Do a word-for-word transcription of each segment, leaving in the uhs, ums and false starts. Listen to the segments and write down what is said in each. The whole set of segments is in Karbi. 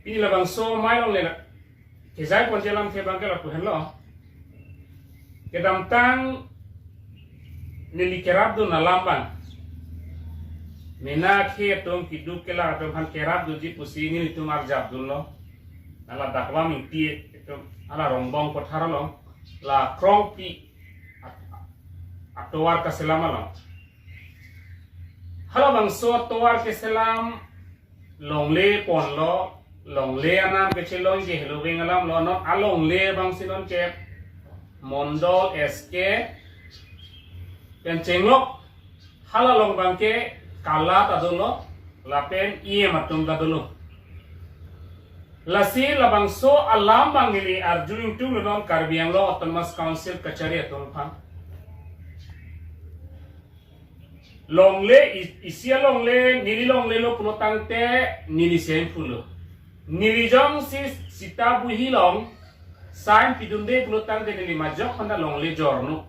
Pini labangso mai longle la kejai ponji alamthe abangke lapu henlo. Kedamtang neli kerapdun alam abang, mena akhei atum, keduk kelak atum aphan kerapdunji pusi nelitum arjapdunlo. Hala Dakvam Ingti atum, hala Rongbong Kothar along, la Krongpi atovar kaselam along. Halabangso atovar keselam longle ponlo, longle anam kechelongji helo veng alamlo. Non alongle abangsi nonke Mondol S K pen chenglok, hala along abangke kala ta dolo, lapen E M atum ta dolo. Lasi labangso alam abang neli arju ingtunglo, non Karbi Anglong Autonomous Council kachari atum aphan. Longle i-, isi alongle, neli longlelo pulo tangte neli semphulo. Neli jongsi sita buhi along sign pidunde pulo tangte neli majok aphanta longle jorno.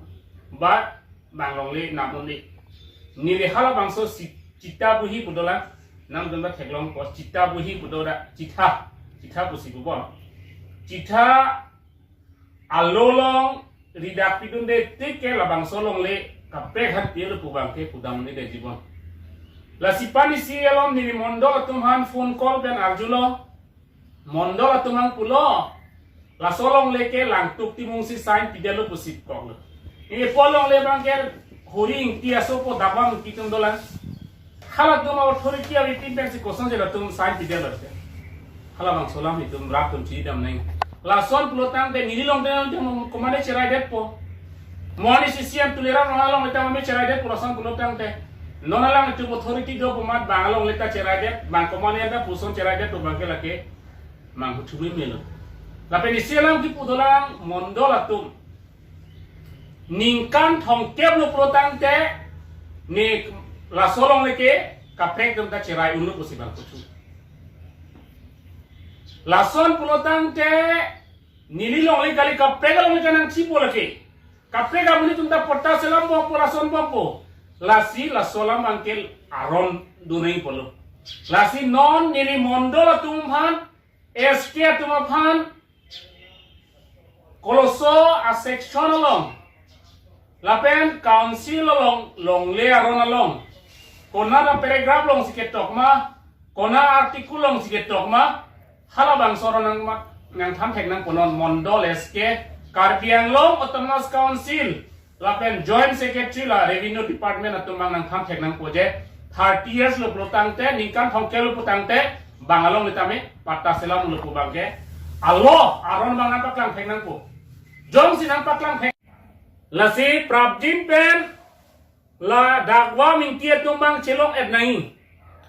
But bang longle nam un-e. Neli halabangso si-, sita buhi pu dolang, namdun ba theklongpo, sita buhi pu do da, sita, sita pusi pubon. Sita alo along ridak pidunde tik ke labangso longle kaprek aphan pilo pu abangke pudam un-edetji bon. Lasi pini isi along neli Mondol atum aphan phone call pen arjulo. Mondol atum abang pulo, laso longle ke Langtuk Timungsi sign pidetlo pusi koklo. Neli po longle abangke Hori Ingti asopo, Dakvam Ingti atum dolang. Halatum authority atum pensi kosonsi latum sign pidetlo. Halabangso alam itum rapdun chidam nang. Lason pulo tangte neli longte nangte komatne cheraidetpo. Mo ani C C M Tuliram Ronghang alongle ta mame cheraidet pu lason pulo tangte. Non alanglitum authority do pu amat bang alongle ta cheraidet, bang komatne anta puson cheraidet pu abangke lake manghuthumi melo. Lapen isi alam kipu dolang Mondol atum. Ningkan thomkep lo pulo tangte, ne laso longle ke kaprek atum ta cherai unlo pusi bang kuthu. Lason pulo tangte, neli longle kali, kaprek alongle ta nangchipo lake. Kaprek amonit atum ta patta selam bompo, lason bompo. Lasi laso alam abangke aron duneng polo. Lasi non neli Mondol atum aphan, S K atum aphan, koloso a section along, lapen council along, longle aron along, konat a paragraph alongsi ketok ma, konat article alongsi ketok ma, halabangso aron nang ma, nangthan thek nangpo non Mondol S K, Karbi Anglong Autonomous Council, lapen Joint Secretary la Revenue Department atum abang nangthan thek nangpo je, thirty years lo pulo tangte, ningkan thomkep lo pulo tangte, bang alongle tame patta selam lo pu abangke, alo aron abang nangpaklang thek nangpo. Jongsi nangpaklang thek, lasi prapjin pen la Dakvam Ingti atum abang chelong-et nangji.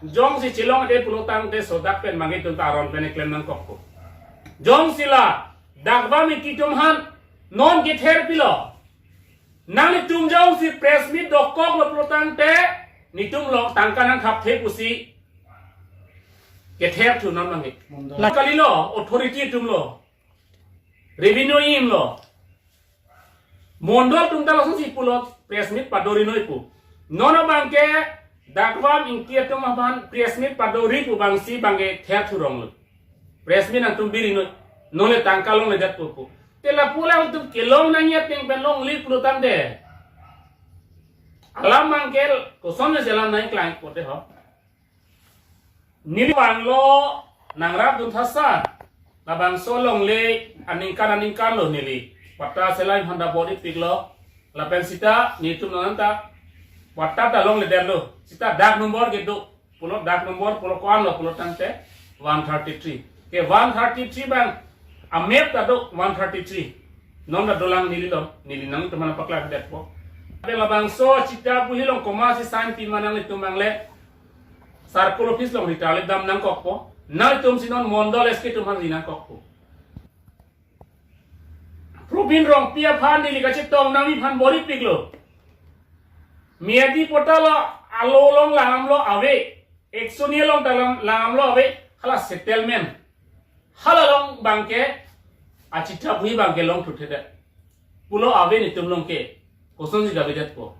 Jongsi chelong-et pulo tangte sodak pen mangke itum ta aron pen keklem nangkokpo. Jongsi la Dakvam Ingti atum aphan non kether pilo, nanglitum jongsi press meet dokok lo pulo tangte, netum along tangka nangthapthe pusi kether thu non mangke. Mondol. La kalilo, authority atum lo, revenue E M lo. Mondol atum ta lasonsi pulo, press meet padori noi pu. Non abangke Dakvam Ingti atum aphan press meet padori pu abangsi bangke ther thurong lo. Press meet nangtum biri noi. Nonle tangka longledetpo pu. Te lapu alangtum kelong nangji ateng pen longle pulo tangte, alam bangke kosonsi alam nangklang pote ho. Neli vanglo, nangrapdun thasa. Labangso longle aningkan aningkan lo neli patta selam aphanta bor-ipiklo. Lapen sita netum nonanta patta ta longledetlo. Sita dak number kedo pulo, dak number pulo ko-an lo pulo tangte one thirty-three. Ke one thirty-three abang a map ta do one thirty-three. Non ta dolang neli lo, neli nangtum aphan paklang detpo. Lapen labangso sita buhi along komatsi sign pi ma nanglitum abang le circle office along rita le dam nangkokpo. Nanglitumsi non Mondol S K atum aphan ri nangkokpo. Probin Rongpi aphan neli kachetong nangji aphan bor-ipiklo. Miyadi patta lo, alo along langdamlo ave. Eksoni along ta lang, langdamlo ave. Hala settlement, hala along bangke achitha buhi bangke longthuthedet pulo ave, netum along ke kosonsi kavedetpo.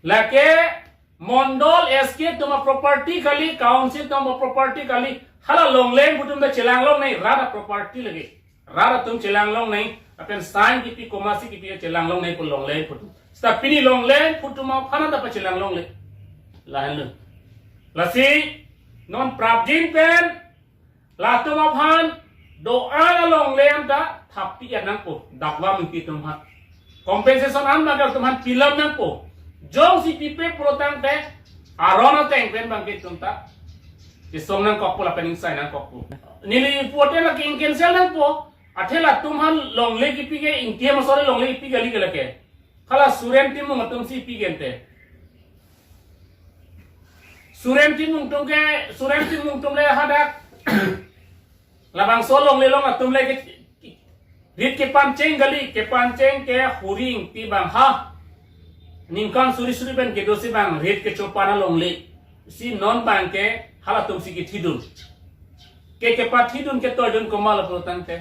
Lake Mondol S K atum a property kali, council atum a property kali, Hala longle atum ta chelang longnei, rat a-property lake. Rat atum chelang longnei, lapen sign kipi komatsi kipi chelang longnei pu longle atum. Seta pini longle atum aphan ta pachelang longle. Lahenlo. Lasi non prapjin pen latum aphan do-an alongle anta thappi nangpo, Dakwa Mingti atum aphan. Compensation an abangke latum aphan pilam nangpo. Jongsi pipe pulotangte aron ateng pen abangke itum ta chesong nangkokpo lapen ingsai nangkokpo. Neli pulote lake ing-cancel nangpo. Athe latum aphan longle kipi ke Ingti Amosor alongle kipi kali ke lake. Hala Suren Timung atumsi pi gente. Suren Timung atum ke, Suren Timung atum le hadak labangso longle along atum le ke, rit kepancheng kali, kepancheng ke Huri Ingti abang ha. Ningkan suri suri pen kedosi abang rit kechopan alongle. Si non abangke halatumsi kethidun. Ke kepathidun ke toidun komat pulotangte.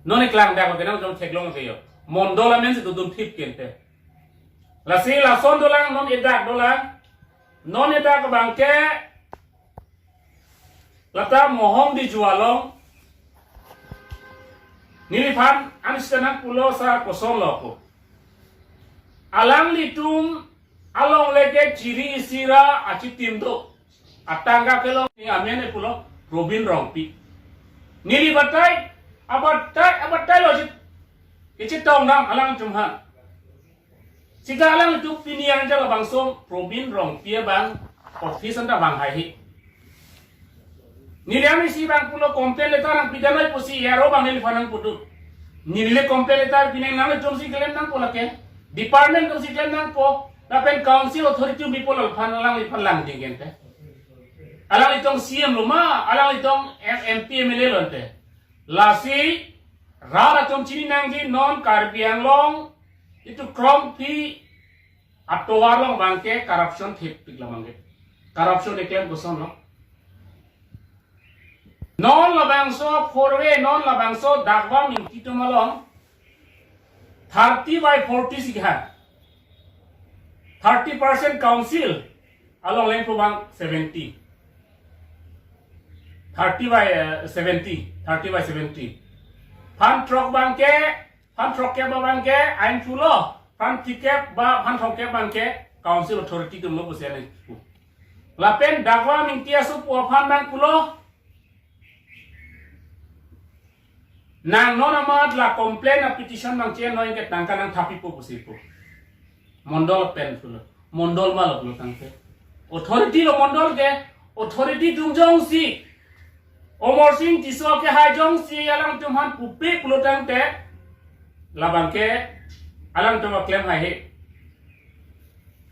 Non iklang dak ke nang jong theklong ke yo. Mondol amen si dodun thip kente. Lasi lason dolang, non edak dolang. Non edak abangke lata Mohong Diju along. Neliphan an sita nangpulo sa kosonlo ko. Alanglitum alongle ke chiri isi ra achitim do. Atangka kelong ni amen e pulo Probin Rongpi. Neli batai, abatai, abatai lo chit. Kechetong dam alangtum aphan. Sita alangtum pini angjal abangso Probin Rongpi abang office anta bang haihe. Neli amisi abang pulo complain letter nangpidamnoi pusi A R O abang neliphan nangpudun. Neli le complain letter pinang nangtumsi klem nangpo lake. Department atumsi klem nangpo. Lapen council authority atum pi pulo aphan alangliphan langding kente. Alanglitum C M lo ma, alanglitum M-, M P M L A lo ante. Lasi rat atum chini nangji non Karbi Anglong itum krongpi atovar along abangke corruption thepik la abangke. Corruption eklem kosonlo. Non labangso four way, non labangso Dakwa Mingti atum along thirty by forty si ha. Thirty percent council along lengpo abang seventy. Thirty by, eh, seventy, thirty by seventy. Phan throk abangke, phan throkkep abangke ain pulo, phan phlikep ba phan throkkep abangke council authority atum lo pusi ane pu. Lapen Dakwa Mingti asopo aphan nangpulo. Nang non amat la complain a petition nangchenoi ke tangka nangthappipo pusi pu. Mondol pen pulo. Mondol ma lo pulotangte. Authority lo mondol ke, authority atum jongsi Amarsing Tisso kehai jongsi alangtum aphan pupe pulotangte. Labangke alangtum aklem haihe.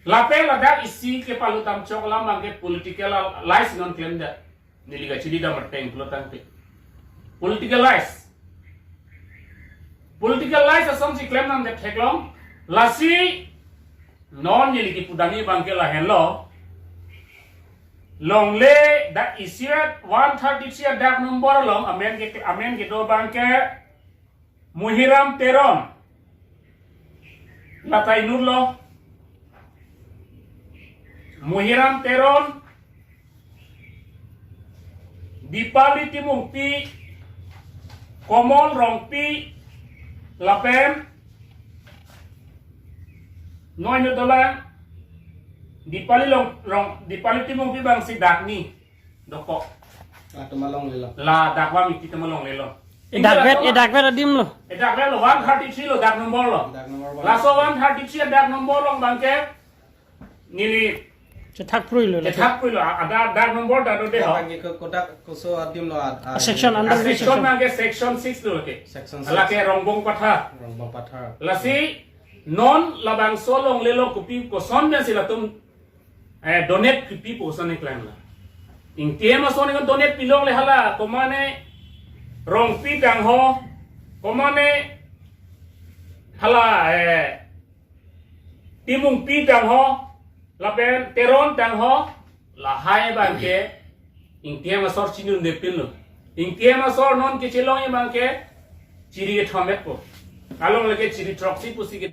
Lapen ladak isi kepalutang chok alam abangke political lies non klemda. Neli kachini dam ateng pulotangte. Political lies. Political lies asonsi klem nangdet theklong. Lasi non neli kipudamji abangke lahenlo. Longle dak isirat one thirty-three dak number along amen ke, amen kedo abangke Muhiram Teron. Lata inutlo. Muhiram Teron, Dipali Timungpi, Komol Rongpi, lapen noi inut dolang, Dipali Long, Rong, Dipali Timungpi abangsi dak ni dokok. Latum alonglelo. La Dakwa Mingti atum alonglelo. Edak vet, edak vet adim lo. Edak vet lo, one thirty-three lo dak number lo. Dak number one. Laso one thirty-three dak number lo abangke neli chethak pruilo, chethak pruilo, a, ada dak number dak do de ho. Abangke ko-, kodak koso adim lo ad-, a, section under section abangke section six lo ke. Section six. Lake Rongbong Pathar. Rongbong Pathar. Lasi non labangso alonglelo kopi koson pensi latum eh, donate kipi puson eklem la. Ingti Amosor ni donate pilongle hala, komane Rongpi tangho, komane hala, eh, Timungpi tangho, lapen Teron tangho, lahai abangke Ingti Amosor chinidunde pinlo. Ingti Amosor non kechelongji abangke chiri kethom-etpo. Along lake chiri throksi pusi ke